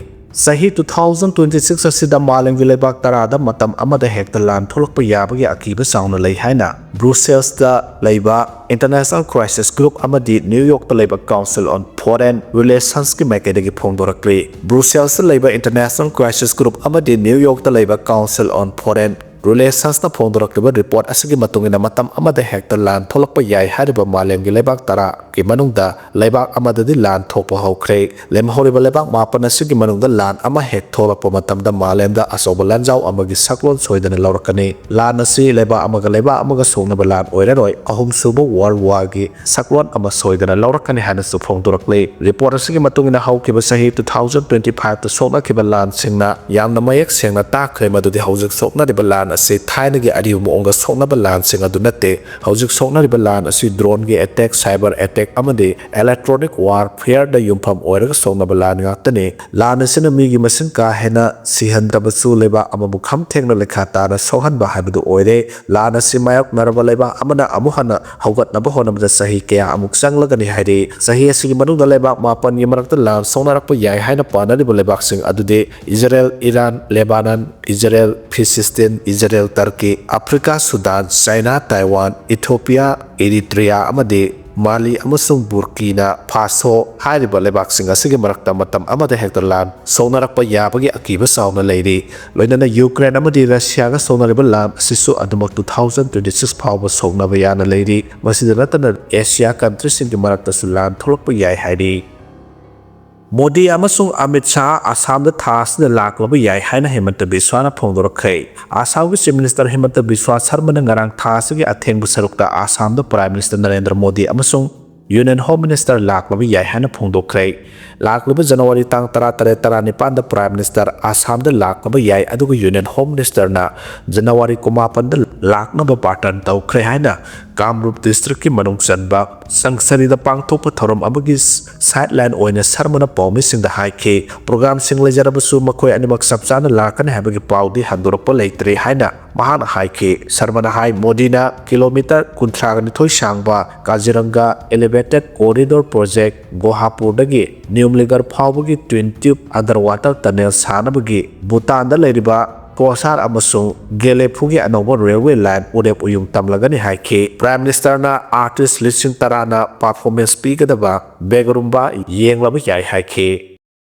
ꯆꯍꯤ two thousand twenty six ꯑꯁꯤꯗ ꯃꯥꯂꯦꯝꯒꯤ ꯂꯩꯕꯥꯛ ꯇꯔꯥꯗ ꯃꯇꯝ ꯑꯃꯗ ꯍꯦꯛꯇ ꯂꯥꯟ ꯊꯣꯛꯂꯛꯄ ꯌꯥꯕꯒꯤ ꯑꯀꯤꯕ ꯆꯥꯎꯅ ꯂꯩ ꯍꯥꯏꯅ ꯕ꯭ꯔꯨꯁꯦꯜꯁꯇ ꯂꯩꯕ International Crisis Group ꯑꯃꯗꯤ ꯅ꯭ꯌꯨ ꯌꯣꯔꯛꯇ ꯂꯩꯕ Council on Foreign Relationsꯀꯤ ꯃꯥꯏꯀꯩꯗꯒꯤ ꯐꯣꯡꯗꯣꯔꯛꯂꯤ꯫ ꯕ꯭ꯔꯨꯁꯦꯜꯁꯇ ꯂꯩꯕ International Crisis Group ꯑꯃꯗꯤ ꯅ꯭ꯌꯨ ꯌꯣꯔꯛꯇ ꯂꯩꯕ Council on Foreign Relationsꯅ ꯐꯣꯡꯗꯣꯔꯛꯂꯤꯕ ꯔꯤꯄꯣꯔꯠ ꯑꯁꯤꯒꯤ ꯃꯇꯨꯡ ꯏꯟꯅ ꯃꯇꯝ ꯑꯃꯗ ꯍꯦꯛꯇ ꯂꯥꯟ ꯊꯣꯛꯂꯛꯄ ꯌꯥꯏ ꯍꯥꯏꯔꯤꯕ ꯃꯥꯂꯦꯝꯒꯤ ꯂꯩꯕꯥꯛ ꯇꯔꯥꯒꯤ ꯃꯅꯨꯡꯗ ꯂꯩꯕꯥꯛ ꯑꯃꯗꯗꯤ ꯂꯥꯟ ꯊꯣꯛꯄ ꯍꯧꯈ꯭ꯔꯦ꯫ ꯂꯦꯝꯍꯧꯔꯤꯕ ꯂꯩꯕꯥꯛ ꯃꯥꯄꯟ ꯑꯁꯤꯒꯤ ꯃꯅꯨꯡꯗ ꯂꯥꯟ ꯑꯃ ꯍꯦꯛ ꯊꯣꯛꯂꯛꯄ ꯃꯇꯝꯗ ꯃꯥꯂꯦꯝꯗ ꯑꯆꯧꯕ ꯂꯥꯟꯖꯥꯎ ꯑꯃꯒꯤ ꯁꯛꯂꯣꯟ ꯁꯣꯏꯗꯅ ꯂꯧꯔꯛꯀꯅꯤ꯫ ꯂꯥꯟ ꯑꯁꯤ ꯂꯩꯕꯥꯛ ꯑꯃꯒ ꯂꯩꯕꯥꯛ ꯑꯃꯒ ꯁꯣꯛꯅꯕ ꯂꯥꯟ ꯑꯣꯏꯔꯔꯣꯏ꯫ ꯑꯍꯨꯝꯁꯨꯕ World Warꯒꯤ ꯁꯛꯂꯣꯟ ꯑꯃ ꯁꯣꯏꯗꯅ ꯂꯧꯔꯛꯀꯅꯤ ꯍꯥꯏꯅꯁꯨ ꯐꯣꯡꯗꯣꯔꯛꯂꯤ꯫ ꯔꯤꯄꯣꯔꯠ ꯑꯁꯤꯒꯤ ꯃꯇꯨꯡ ꯏꯟꯅ ꯍꯧꯈꯤꯕ ꯆꯍꯤ two thousand twenty fiveꯇ ꯁꯣꯛꯅꯈꯤꯕ ꯂꯥꯟꯁꯤꯡꯅ ꯌꯥꯝꯅ ꯃꯌꯦꯛ ꯁꯦꯡꯅ ꯇꯥꯛꯈ꯭ꯔꯦ ꯃꯗꯨꯗꯤ ꯍꯧꯖꯤꯛ ꯁꯣꯛꯅꯔꯤꯕ ꯂꯥꯟ ꯑꯁꯤ ꯊꯥꯏꯅꯒꯤ ꯑꯔꯤꯕ ꯃꯑꯣꯡꯗ ꯁꯣꯛꯅꯕ ꯂꯥꯟꯁꯤꯡ ꯑꯗꯨ ꯅꯠꯇꯦ꯫ ꯍꯧꯖꯤꯛ ꯁꯣꯛꯅꯔꯤꯕ ꯂꯥꯟ ꯑꯁꯤ droneꯒꯤ attack, cyber attack ꯑꯃꯗꯤ electronic warfareꯗ ꯌꯨꯝꯐꯝ ꯑꯣꯏꯔꯒ ꯁꯣꯛꯅꯕ ꯂꯥꯟ ꯉꯥꯛꯇꯅꯤ꯫ ꯂꯥꯟ ꯑꯁꯤꯅ ꯃꯤꯒꯤ ꯃꯁꯤꯡ ꯀꯥ ꯍꯦꯟꯅ ꯁꯤꯍꯟꯗ꯭ꯔꯕꯁꯨ ꯂꯩꯕꯥꯛ ꯑꯃꯕꯨ ꯈꯝ ꯊꯦꯡꯅ ꯂꯩꯈꯥ ꯇꯥꯅ ꯁꯣꯛꯍꯟꯕ ꯍꯥꯏꯕꯗꯨ ꯑꯣꯏꯔꯦ꯫ ꯂꯥꯟ ꯑꯁꯤ ꯃꯥꯌꯣꯛꯅꯔꯕ ꯂꯩꯕꯥꯛ ꯑꯃꯅ ꯑꯃꯨꯛ ꯍꯟꯅ ꯍꯧꯒꯠꯅꯕ ꯍꯣꯠꯅꯕꯗ ꯆꯍꯤ ꯀꯌꯥ ꯑꯃꯨꯛ ꯆꯪꯂꯒꯅꯤ ꯍꯥꯏꯔꯤ꯫ ꯆꯍꯤ ꯑꯁꯤꯒꯤ ꯃꯅꯨꯡꯗ ꯂꯩꯕꯥꯛ ꯃꯥꯄꯟꯒꯤ ꯃꯔꯛꯇ ꯂꯥꯟ ꯁꯣꯛꯅꯔꯛꯄ ꯌꯥꯏ ꯍꯥꯏꯅ ꯄꯥꯅꯔꯤꯕ ꯂꯩꯕꯥꯛꯁꯤꯡ ꯑꯗꯨꯗꯤ Israel, Iran, Lebanon, Israel, Palestine, Israel, Turkey, Africa, Sudan, China, Taiwan, Ethiopia, Eritrea ꯑꯃꯗꯤ ꯃꯥꯂꯤ ꯑꯃꯁꯨꯡ ꯕꯨꯔꯀꯤꯅꯥ ꯐꯥꯁꯣ ꯍꯥꯏꯔꯤꯕ ꯂꯩꯕꯥꯛꯁꯤꯡ ꯑꯁꯤꯒꯤ ꯃꯔꯛꯇ ꯃꯇꯝ ꯑꯃꯗ ꯍꯦꯛꯇ ꯂꯥꯟ ꯁꯣꯛꯅꯔꯛꯄ ꯌꯥꯕꯒꯤ ꯑꯀꯤꯕ ꯆꯥꯎꯅ ꯂꯩꯔꯤ꯫ ꯂꯣꯏꯅꯅ ꯌꯨꯀ꯭ꯔꯦꯟ ꯑꯃꯗꯤ ꯔꯁꯤꯌꯥꯒ ꯁꯣꯛꯅꯔꯤꯕ ꯂꯥꯟ ꯑꯁꯤꯁꯨ ꯑꯗꯨꯃꯛ two thousand twenty six ꯐꯥꯎꯕ ꯁꯣꯛꯅꯕ ꯌꯥꯅ ꯂꯩꯔꯤ꯫ ꯃꯁꯤꯗ ꯅꯠꯇꯅ ꯑꯦꯁꯤꯌꯥ countryꯁꯤꯡꯒꯤ ꯃꯔꯛꯇꯁꯨ ꯂꯥꯟ ꯊꯣꯛꯂꯛꯄ ꯌꯥꯏ ꯍꯥꯏꯔꯤ꯫ ꯃꯣꯗꯤ ꯑꯃꯁꯨꯡ ꯑꯃꯤꯠ ꯁꯥꯍ ꯑꯁꯥꯝꯗ ꯊꯥ ꯑꯁꯤꯗ ꯂꯥꯛꯂꯕ ꯌꯥꯏ ꯍꯥꯏꯅ ꯍꯤꯃꯟꯇ ꯕꯤꯁ꯭ꯋꯥꯅ ꯐꯣꯡꯗꯣꯔꯛꯈ꯭ꯔꯦ꯫ ꯑꯁꯥꯝꯒꯤ Chief Minister ꯍꯤꯃꯟꯇ ꯕꯤꯁ꯭ꯋꯥ ꯁꯔꯃꯅ ꯉꯔꯥꯡ ꯊꯥ ꯑꯁꯤꯒꯤ ꯑꯊꯦꯡꯕ ꯁꯔꯨꯛꯇ ꯑꯁꯥꯝꯗ Prime Minister ꯅꯔꯦꯟꯗ꯭ꯔ ꯃꯣꯗꯤ ꯑꯃꯁꯨꯡ Union Home Minister ꯂꯥꯛꯂꯕ ꯌꯥꯏ ꯍꯥꯏꯅ ꯐꯣꯡꯗꯣꯛꯈ꯭ꯔꯦ꯫ ꯂꯥꯛꯂꯤꯕ ꯖꯅꯋꯥꯔꯤ ꯇꯥꯡ ꯇꯔꯥꯇꯔꯦꯠ, ꯇꯔꯥꯅꯤꯄꯥꯟꯗ Prime Minister ꯑꯁꯥꯝꯗ ꯂꯥꯛꯂꯕ ꯌꯥꯏ, ꯑꯗꯨꯒ Union Home Ministerꯅ ꯖꯅꯋꯥꯔꯤ ꯀꯨꯟꯃꯥꯄꯟꯗ ꯂꯥꯛꯅꯕ ꯕꯥꯔꯇꯟ ꯇꯧꯈ꯭ꯔꯦ ꯍꯥꯏꯅ ꯀꯥꯝꯔꯨꯞ ꯗꯤꯁꯇ꯭ꯔꯤꯛꯀꯤ ꯃꯅꯨꯡ ꯆꯟꯕ ꯆꯪꯁꯔꯤꯗ ꯄꯥꯡꯊꯣꯛꯄ ꯊꯧꯔꯝ ꯑꯃꯒꯤ ꯁꯥꯏꯠꯂꯥꯏꯟ ꯑꯣꯏꯅ ꯁꯔꯃꯅ ꯄꯥꯎꯃꯤꯁꯤꯡꯗ ꯍꯥꯏꯈꯤ꯫ ꯄ꯭ꯔꯣꯒ꯭ꯔꯥꯝꯁꯤꯡ ꯂꯩꯖꯔꯕꯁꯨ ꯃꯈꯣꯏ ꯑꯅꯤꯃꯛ ꯆꯞ ꯆꯥꯅ ꯂꯥꯛꯀꯅꯤ ꯍꯥꯏꯕꯒꯤ ꯄꯥꯎꯗꯤ ꯍꯟꯗꯣꯔꯛꯄ ꯂꯩꯇ꯭ꯔꯤ ꯍꯥꯏꯅ ꯃꯍꯥꯛꯅ ꯍꯥꯏꯈꯤ꯫ ꯁꯔꯃꯅ ꯍꯥꯏ, ꯃꯣꯗꯤꯅ ꯀꯤꯂꯣꯃꯤꯇꯔ ꯀꯨꯟꯊ꯭ꯔꯥꯒ ꯅꯤꯊꯣꯏ ꯁꯥꯡꯕ ꯀꯥꯖꯤꯔꯪꯒ Elevated Corridor Project ꯒꯣꯍꯥꯄꯨꯔꯗꯒꯤ ꯅ꯭ꯌꯨꯝꯂꯤꯒꯔ ꯐꯥꯎꯕꯒꯤ twin tube underwater tunnel ꯁꯥꯅꯕꯒꯤ ꯚꯨꯇꯥꯟꯗ ꯂꯩꯔꯤꯕ ꯀꯣꯁꯥꯔ ꯑꯃꯁꯨꯡ ꯒꯦꯂꯦꯐꯨꯒꯤ ꯑꯅꯧꯕ ꯔꯦꯜꯋꯦ ꯂꯥꯏꯟ ꯎꯔꯦꯞ ꯎꯌꯨꯡ ꯇꯝꯂꯒꯅꯤ ꯍꯥꯏꯈꯤ꯫ ꯄ꯭ꯔꯥꯏꯝ ꯃꯤꯅꯤꯁꯇꯔꯅ ꯑꯥꯔꯇꯤꯁ ꯂꯤꯁꯤꯡ ꯇꯔꯥꯅ ꯄꯔꯐꯣꯔꯃꯦꯟꯁ ꯄꯤꯒꯗꯕ ꯕꯦꯒꯔꯨꯝꯕꯥ ꯌꯦꯡꯂꯕ ꯌꯥꯏ ꯍꯥꯏꯈꯤ꯫